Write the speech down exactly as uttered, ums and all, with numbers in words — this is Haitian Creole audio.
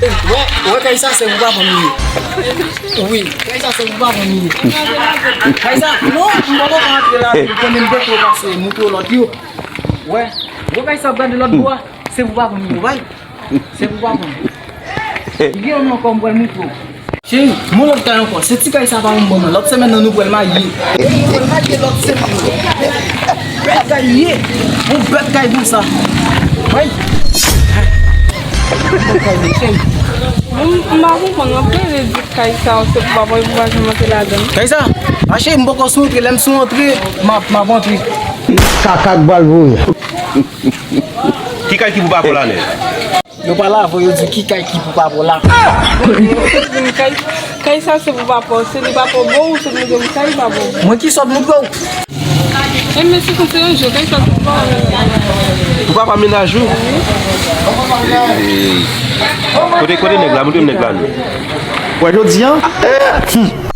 Wè, wè kay sa se pou papa m li ye. Wi, kay sa se pou papa m li ye. Kay sa, non, m poko ka antre la, ou konnen m poko pase, moutre w lòt yo. Wè, wè kay sa ap gade lòt bò a, se pou papa m li ye, wè. Se pou papa m. Gen yon ankò m pral moutre w. Cheri, m yon lòt kay ankò. Se ti kay sa pa yon bon non. Lòt semèn nan nou pral marye. Nou pral marye lòt semèn. Bèl kay li ye. Yon bèl kay pou sa. Wey. Bèl kay li ye, cheri. Mwen, m pa konprann, mwen plede di kay sa, se pou papa, pou pa janm antre ladan. Kay sa? A cheri, m poko sou antre, lè m sou antre, m ap, m ap antre. Kaka k bal voye. Ki kay ki pou papa w la nèt? Yo pale avè w, yo di ki kay ki pou papa w la. Kay, kay sa se pou papa w, se li papa w ba w, se moutre m kay papa w. Mwen ki sòt moutre w? E men se konsa yo jwe, kay sa se pou papa w. Pou papa mennaj ou? Kote, kote nèg la? Moutre m nèg la non. Wè jodi a? Hmm.